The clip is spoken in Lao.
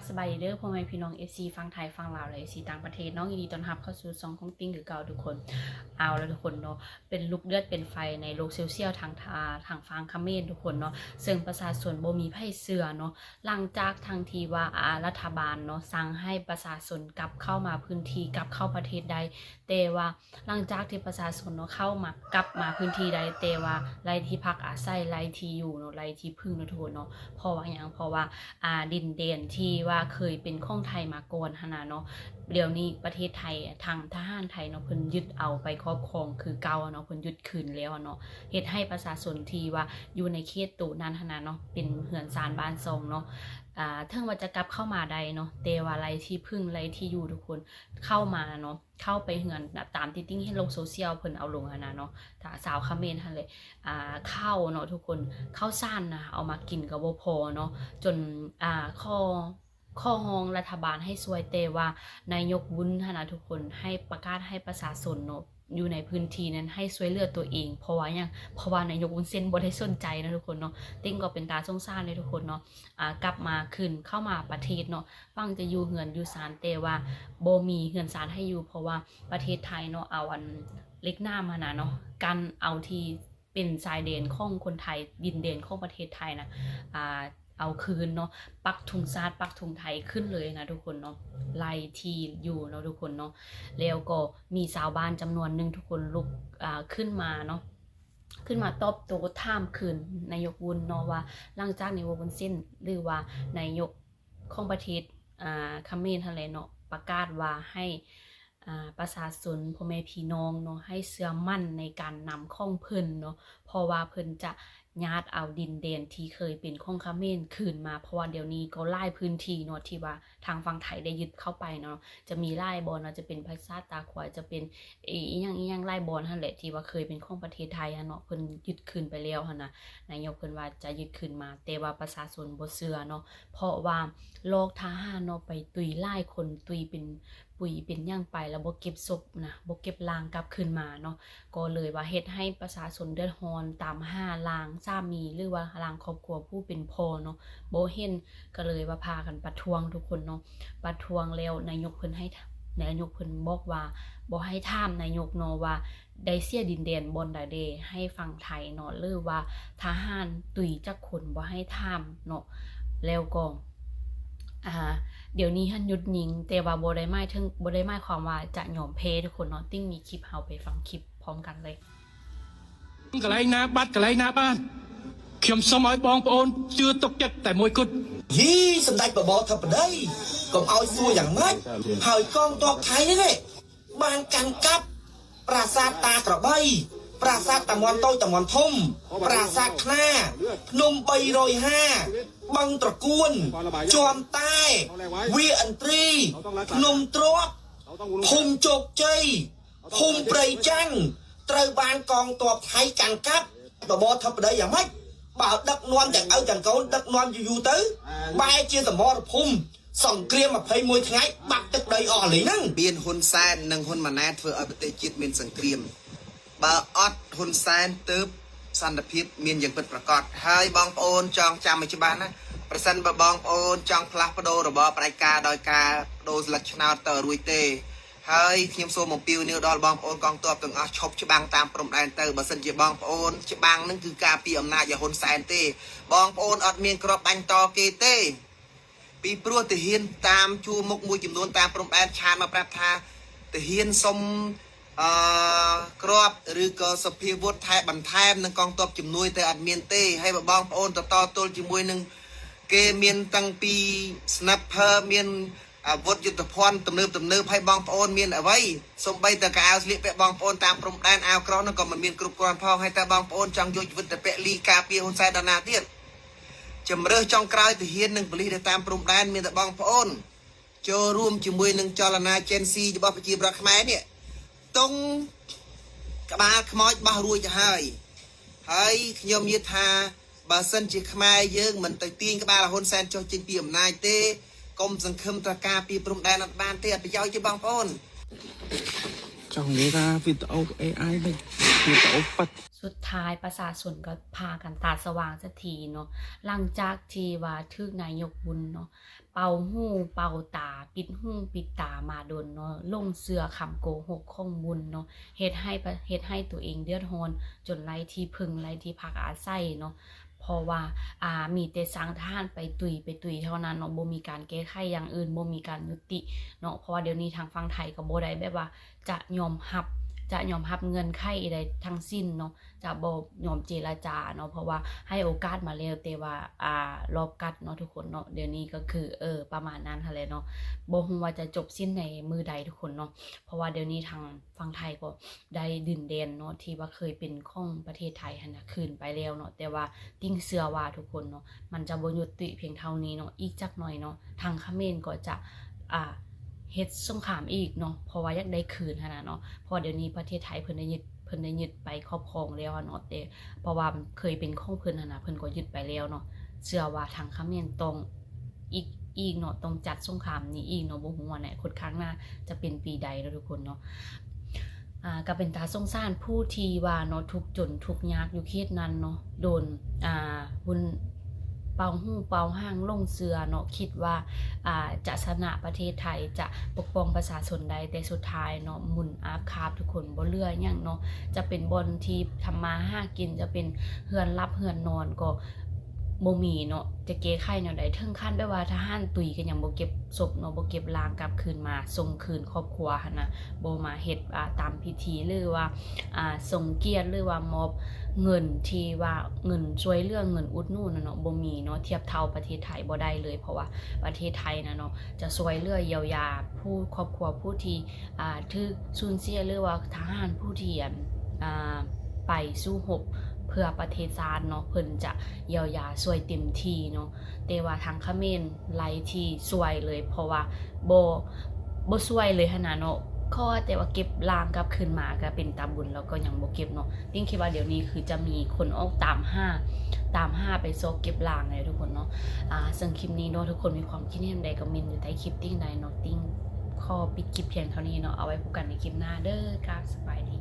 ສະບາຍດີເດີພໍ່ແມ່ພີ່ນ້ອງ ເອັຟຊີ ຝັ່ງໄທ ຝັ່ງລາວ ແລະ ເອັຟຊີ ຕ່າງປະເທດເນາະ, ຍິນດີຕ້ອນຮັບເຂົ້າສູ່ຊ່ອງຂອງຕິ່ງຄືເກົ່າທຸກຄົນ. ເອົາລະທຸກຄົນເນາະ, ເປັນລູກເດືອດເປັນໄຟໃນໂລກໂຊຊຽວ ທາງ ທາງຝັ່ງຂະເໝນທຸກຄົນເນາະ, ເຊິ່ງປະຊາຊົນບໍ່ມີໃຜເຊື່ອເນາະ. ຫຼັງຈາກທັງທີ່ວ່າ ອາ ລັດຖະບານເນາະ ສັ່ງໃຫ້ປະຊາຊົນກັບເຂົ້າມາພື້ນທີ່ ກັບເຂົ້າປະເທດໄດ້, ແຕ່ວ່າຫຼັງຈາກທີ່ປະຊາຊົນເນາະ ເຂົ້າມາ ກັບມາພື້ນທີ່ໄດ້ ແຕ່ວ່າໄຮ້ທີ່ພັກອາໄສ ໄຮ້ທີ່ຢູ່ເນາະ ໄຮ້ທີ່ເພິ່ງເນາະທຸກຄົນເນາະ. ເພາະວ່າຫຍັງ? ເພາະວ່າ ອາ ດິນແດນທີ່ວ່າເຄີຍເປັນຂອງໄທມາກ່ອນຫັ້ນນະເນາະ, ດຽວນີ້ປະເທດໄທ ທາງທະຫານໄທເນາະ ເພິ່ນຍຶດເອົາໄປຄອບຄອງຄືເກົ່າເນາະ, ເພິ່ນຍຶດຄືນແລ້ວເນາະ, ເຮັດໃຫ້ປະຊາຊົນທີ່ວ່າຢູ່ໃນເຂດໂຕນັ້ນຫັ້ນນະເນາະ ເປັນເຮືອນຊານບ້ານຊ່ອງເນາະ, ອາ ເຖິງວ່າຈະກັບເຂົ້າມາໄດ້ເນາະ ແຕ່ວ່າໄຮ້ທີ່ເພິ່ງ ໄຮ້ທີ່ຢູ່ທຸກຄົນ. ເຂົ້າມາເນາະ ເຂົ້າໄປເຮືອນ ຕາມທີ່ຕິ່ງເຫັນໂລກໂຊຊຽວເພິ່ນເອົາລົງຫັ້ນນະເນາະ, ຊາວຂະເໝນຫັ້ນແຫຼະ ອາ ເຂົ້າເນາະທຸກຄົນ, ເຂົ້າສານນະ ເອົາມາກິນກໍບໍ່ພໍເນາະ, ຈົນ ອາ ຂໍ້ ຂໍຮ້ອງລັດຖະບານໃຫ້ຊ່ວຍ, ແຕ່ວ່ານາຍົກວຸ້ນຫັ້ນນະທຸກຄົນ ໃຫ້ປະກາດໃຫ້ປະຊາຊົນເນາະ ຢູ່ໃນພື້ນທີ່ນັ້ນໃຫ້ຊ່ວຍເຫຼືອຕົວເອງ. ເພາະວ່າຫຍັງ? ເພາະວ່ານາຍົກວຸ້ນເສັ້ນບໍ່ໄດ້ສົນໃຈເນາະທຸກຄົນເນາະ. ຕິ່ງກໍເປັນຕາສົງສານເດ້ທຸກຄົນເນາະ, ອາ ກັບມາຄືນເຂົ້າມາປະເທດເນາະ ຫວັງຈະຢູ່ເຮືອນຢູ່ຊານ ແຕ່ວ່າບໍ່ມີເຮືອນຊານໃຫ້ຢູ່ ເພາະວ່າປະເທດໄທເນາະ ເອົາອັນເຫຼັກໜາມຫັ້ນນະເນາະ ກັ້ນເອົາທີ່ເປັນຊາຍແດນຂອງຄົນໄທ ດິນແດນຂອງປະເທດໄທນະ ອາ ເອົາຄືນເນາະ, ປັກທຸງຊາດ ປັກທຸງໄທຂຶ້ນເລີຍນະທຸກຄົນເນາະ, ໄລ່ທີ່ຢູ່ເນາະທຸກຄົນເນາະ. ແລ້ວກໍມີຊາວບ້ານຈຳນວນໜຶ່ງທຸກຄົນລຸກ ອາ ຂຶ້ນມາເນາະ ຂຶ້ນມາຕອບໂຕ້ຖາມຄືນນາຍົກວຸ້ນເນາະ ວ່າຫຼັງຈາກນາຍົກວຸ້ນເສັ້ນ ຫຼືວ່ານາຍົກຂອງປະເທດ ອາ ຂະເໝນຫັ້ນແຫຼະເນາະ ປະກາດວ່າໃຫ້ ອາ ປະຊາຊົນ ພໍ່ແມ່ພີ່ນ້ອງເນາະ ໃຫ້ເຊື່ອໝັ້ນໃນການນຳຂອງເພິ່ນເນາະ, ເພາະວ່າເພິ່ນຈະຍາດເອົາດິນແດນທີ່ເຄີຍເປັນຂອງຂະເໝນຄືນມາ, ເພາະວ່າດຽວນີ້ກໍຫຼາຍພື້ນທີ່ເນາະ ທີ່ວ່າ ທາງຝັ່ງໄທໄດ້ຍຶດເຂົ້າໄປເນາະ, ຈະມີຫຼາຍບ່ອນເນາະ, ຈະເປັນປາສາດຕາຂວາຍ ຈະເປັນອີ່ຫຍັງອີ່ຫຍັງຫຼາຍບ່ອນຫັ້ນແຫຼະ ທີ່ວ່າເຄີຍເປັນຂອງປະເທດໄທຫັ້ນເນາະ, ເພິ່ນຍຶດຄືນໄປແລ້ວຫັ້ນນະ. ນາຍົກເພິ່ນວ່າຈະຍຶດຄືນມາ ແຕ່ວ່າປະຊາຊົນບໍ່ເຊື່ອເນາະ, ເພາະວ່າຫຼອກທະຫານເນາະ ໄປຕຸ້ຍຫຼາຍຄົນ ຕຸ້ຍເປັນປຸຍເປັນຫຍັງໄປ ແລ້ວບໍ່ເກັບສົບນະ ບໍ່ເກັບຮ່າງກັບຄືນມາເນາະ. ກໍເລີຍວ່າເຮັດໃຫ້ປະຊາຊົນເດືອດຮ້ອນ ຕາມຫາຮ່າງສາມີ ຫຼືວ່າຮ່າງຄອບຄົວຜູ້ເປັນພໍ່ເນາະ ບໍ່ເຫັນ, ກໍເລີຍວ່າພາກັນປະທ້ວງທຸກຄົນເນາະ. ປະທ້ວງແລ້ວນາຍົກເພິ່ນໃຫ້ ນາຍົກເພິ່ນບອກວ່າບໍ່ໃຫ້ຖາມນາຍົກເນາະວ່າໄດ້ເສຍດິນແດນບ່ອນໃດແດ່ໃຫ້ຝັ່ງໄທເນາະ ຫຼືວ່າທະຫານຕຸ້ຍຈັກຄົນ ບໍ່ໃຫ້ຖາມເນາະ. ແລ້ວກໍ ອາ ດຽວນີ້ຫັ້ນຢຸດຍິງ ແຕ່ວ່າບໍ່ໄດ້ໝາຍເຖິງ ບໍ່ໄດ້ໝາຍຄວາມວ່າຈະຍອມແພ້ທຸກຄົນເນາະ. ຕິ່ງມີຄລິບ ເຮົາໄປຟັງຄລິບ ພ້ອມກັນເລີຍ. ກະໄລນາບັດ ກະໄລນາບ້ານ ខ្ញុំសុំໃຫ້បងប្អូនជឿទុកចិត្តតែមួយគត់. យី សម្ដេចបបរធិបតី កុំឲ្យសួរយ៉ាងម៉េច ហើយកងទ័ពថៃនេះ បានកាន់កាប់ប្រាសាទតាក្របី ប្រាសាទតាមាន់តូចតាមាន់ធំ ប្រាសាទខ្នា ភ្នំបីរយហា បឹងត្រកួន ជាំតែ វាលឥន្ទ្រី ភ្នំទ្រាប់ ភូមិជោគជ័យ ភូមិព្រៃច័ន្ទ ត្រូវបានកងទ័ពថៃកាន់កាប់. បបរធិបតីយ៉ាងម៉េច បើដឹកនាំទាំងឪទាំងកូន ដឹកនាំយូរយូរទៅ បែរជាសមរភូមិសង្គ្រាមម្ភៃមួយថ្ងៃ បាត់ទឹកដីអស់លីហ្នឹង. មានហ៊ុន សែន និងហ៊ុន ម៉ាណែត ធ្វើឲ្យប្រទេសជាតិមានសង្គ្រាម. បើអត់ហ៊ុន សែន ទើបសន្តិភាពមានយ៉ាងពិតប្រាកដ. ហើយបងប្អូនចងចាំឲ្យច្បាស់ណា, ប្រសិនបើបងប្អូនចង់ផ្លាស់ប្ដូររបបផ្ដាច់ការដោយការប្ដូរស្លឹកឆ្នោតទៅរួចទេ, ហើយខ្ញុំសូមអំពាវនាវដល់បងប្អូនកងទ័ពទាំងអស់ ឈប់ច្បាំងតាមព្រំដែនទៅ. បើសិនជាបងប្អូនច្បាំងនឹង គឺការពារអំណាចឲ្យហ៊ុន សែន ទេ. បងប្អូនអត់មានគ្រាប់បាញ់តគេទេ, ពីព្រោះទាហានតាមជួរមុខមួយចំនួនតាមព្រំដែន ឆាតមកប្រាប់ថា ទាហានសុំ អឺ គ្រាប់ ឬក៏សព្វាវុធថែមបន្ថែម និងកងទ័ពជំនួយទៅអត់មានទេ. ហើយបើបងប្អូនទៅតទល់ជាមួយនឹងគេ មានតាំងពី sniper មានអាវុធយុទ្ធភណ្ឌទំនើបៗ ហើយបងប្អូនមានអ្វី? សូម្បីតែកៅអៅស្លៀកពាក់បងប្អូនតាមព្រំដែន អាវក្រោះនោះក៏មិនមានគ្រប់គ្រាន់ផង. ហើយតើបងប្អូនចង់យកជីវិតទៅពលីការពារហ៊ុន សែន ដល់ណាទៀត? ជម្រើសចុងក្រោយ ទាហាននិងប៉ូលីសដែលតាមព្រំដែនមានតែបងប្អូនចូលរួមជាមួយនឹងចលនា Gen Z របស់ប្រជាពលរដ្ឋខ្មែរនេះ. ទង់ក្បាលខ្មោចបោះរួចទៅហើយ. ហើយខ្ញុំនិយាយថា បើសិនជាខ្មែរយើងមិនទៅទាញក្បាលហ៊ុន សែន ចុះចេញពីអំណាចទេ, កុំសង្ឃឹមថាការពារព្រំដែនអត់បានទេ, អត់ប្រយោជន៍ទេបងប្អូន. ចង់និយាយថាវីដេអូ អេអាយ នេះ ສຸດທ້າຍປະຊາຊົນກໍພາກັນຕາສະຫວ່າງສັກທີເນາະ ຫຼັງຈາກທີ່ວ່າຖືກນາຍົກບຸນເນາະ ເປົ່າຫູເປົ່າຕາ ປິດຫູປິດຕາມາດົນເນາະ ຫຼົງເຊື່ອຄຳໂກຫົກຂອງບຸນເນາະ ເຮັດໃຫ້ປະ ເຮັດໃຫ້ຕົວເອງເດືອດຮ້ອນ ຈົນໄຮ້ທີ່ເພິ່ງ ໄຮ້ທີ່ພັກອາໄສເນາະ ເພາະວ່າ ອ່າ ມີແຕ່ສັ່ງທະຫານໄປຕຸຍ ໄປຕຸຍເທົ່ານັ້ນເນາະ ບໍ່ມີການແກ້ໄຂຢ່າງອື່ນ ບໍ່ມີການຍຸຕິເນາະ ເພາະວ່າດຽວນີ້ທາງຝັ່ງໄທກໍບໍ່ໄດ້ແບບວ່າຈະຍອມຮັບ ຈະຍອມຮັບເງື່ອນໄຂໃດທັງສິ້ນເນາະ ຈະບໍ່ຍອມເຈລະຈາເນາະ ເພາະວ່າໃຫ້ໂອກາດມາແລ້ວ ແຕ່ວ່າ ອ່າ ລອບກັດເນາະທຸກຄົນເນາະ ດຽວນີ້ກໍຄື ເອີ ປະມານນັ້ນຫັ້ນແຫຼະເນາະ ບໍ່ຮູ້ວ່າຈະຈົບສິ້ນໃນມື້ໃດທຸກຄົນເນາະ ເພາະວ່າດຽວນີ້ທາງຝັ່ງໄທກໍໄດ້ດິນແດນເນາະ ທີ່ວ່າເຄີຍເປັນຂອງປະເທດໄທຫັ້ນນະ ຄືນໄປແລ້ວເນາະ ແຕ່ວ່າຕິ່ງເຊື່ອວ່າທຸກຄົນເນາະ ມັນຈະບໍ່ຍຸຕິພຽງເທົ່ານີ້ເນາະ ອີກຈັກໜ້ອຍເນາະ ທາງຂະເໝນກໍຈະ ອ່າ ເຮັດສົງຄາມອີກເນາະ ເພາະວ່າຢາກໄດ້ຄືນຫັ້ນນະເນາະ ເພາະວ່າດຽວນີ້ປະເທດໄທເພິ່ນໄດ້ຍຶດ ເພິ່ນໄດ້ຍຶດໄປຄອບຄອງແລ້ວຫັ້ນເນາະ ແຕ່ເພາະວ່າເຄີຍເປັນຂອງເພິ່ນຫັ້ນນະ ເພິ່ນກໍຍຶດໄປແລ້ວເນາະ ເຊື່ອວ່າທາງຂະເໝນຕ້ອງອີກ ອີກເນາະ ຕ້ອງຈັດສົງຄາມນີ້ອີກເນາະ ບໍ່ຮູ້ວ່າໃນຄົດຂ້າງໜ້າຈະເປັນປີໃດເນາະທຸກຄົນເນາະ ອ່າ ກໍເປັນຕາສົງສານຜູ້ທີ່ວ່າເນາະ ທຸກຈົນທຸກຍາກຢູ່ເຂດນັ້ນເນາະ ໂດນ ອ່າ ບຸນ ເປົ່າຫູເປົ່າຫາງ ຫຼົງເຊື່ອເນາະ ຄິດວ່າ ອ່າ ຈະຊະນະປະເທດໄທ ຈະປົກປ້ອງປະຊາຊົນໄດ້ ແຕ່ສຸດທ້າຍເນາະ ໝຸນອາບຄາບທຸກຄົນ ບໍ່ເຫຼືອຫຍັງເນາະ ຈະເປັນບ່ອນທີ່ທຳມາຫາກິນ ຈະເປັນເຮືອນຫຼັບເຮືອນນອນກໍບໍ່ມີເນາະ ຈະແກ້ໄຂແນວໃດ ເຖິງຂັ້ນແບບວ່າທະຫານຕຸຍກໍຍັງບໍ່ເກັບສົບເນາະ ບໍ່ເກັບຮ່າງກັບຄືນມາ ສົ່ງຄືນຄອບຄົວຫັ້ນນະ ບໍ່ມາເຮັດ ອ່າ ຕາມພິທີ ຫຼືວ່າ ອ່າ ຊົງກຽດ ຫຼືວ່າມອບເງິນທີ່ວ່າເງິນຊ່ວຍເຫຼືອ ເງິນອຸດໜູນນະເນາະ ບໍ່ມີເນາະ ທຽບເທົ່າປະເທດໄທບໍ່ໄດ້ເລີຍ ເພາະວ່າປະເທດໄທນະເນາະ ຈະຊ່ວຍເຫຼືອຢຽວຢາຜູ້ ຄອບຄົວຜູ້ທີ່ ອ່າ ຖືກສູນເສຍ ຫຼືວ່າທະຫານຜູ້ທີ່ ອ່າ ໄປສູ້ຮົບເພື່ອປະເທດຊາດເນາະ ເພິ່ນຈະຢຽວຢາຊ່ວຍເຕັມທີ່ເນາະ ແຕ່ວ່າທາງຂະເໝນໄຮ້ທີ່ຊ່ວຍເລີຍ ເພາະວ່າບໍ່ ບໍ່ຊ່ວຍເລີຍຫັ້ນນະເນາະ ຂໍແຕ່ວ່າເກັບຮ່າງກັບຄືນມາ ກໍເປັນຕາບຸນແລ້ວກໍຍັງບໍ່ເກັບເນາະ ຕິ່ງຄິດວ່າດຽວນີ້ຄືຈະມີຄົນອອກຕາມຫາ ຕາມຫາໄປຊອກເກັບຮ່າງແຫຼະທຸກຄົນເນາະ ອ່າ ເຊິ່ງຄລິບນີ້ເນາະ ທຸກຄົນມີຄວາມຄິດເຫັນໃດ ຄອມເມັນຢູ່ໃຕ້ຄລິບຕິ່ງໄດ້ເນາະ ຕິ່ງຂໍປິດຄລິບພຽງເທົ່ານີ້ເນາະ ເອົາໄວ້ພົບກັນໃນຄລິບໜ້າເດີ ກາບສະບາຍດີ.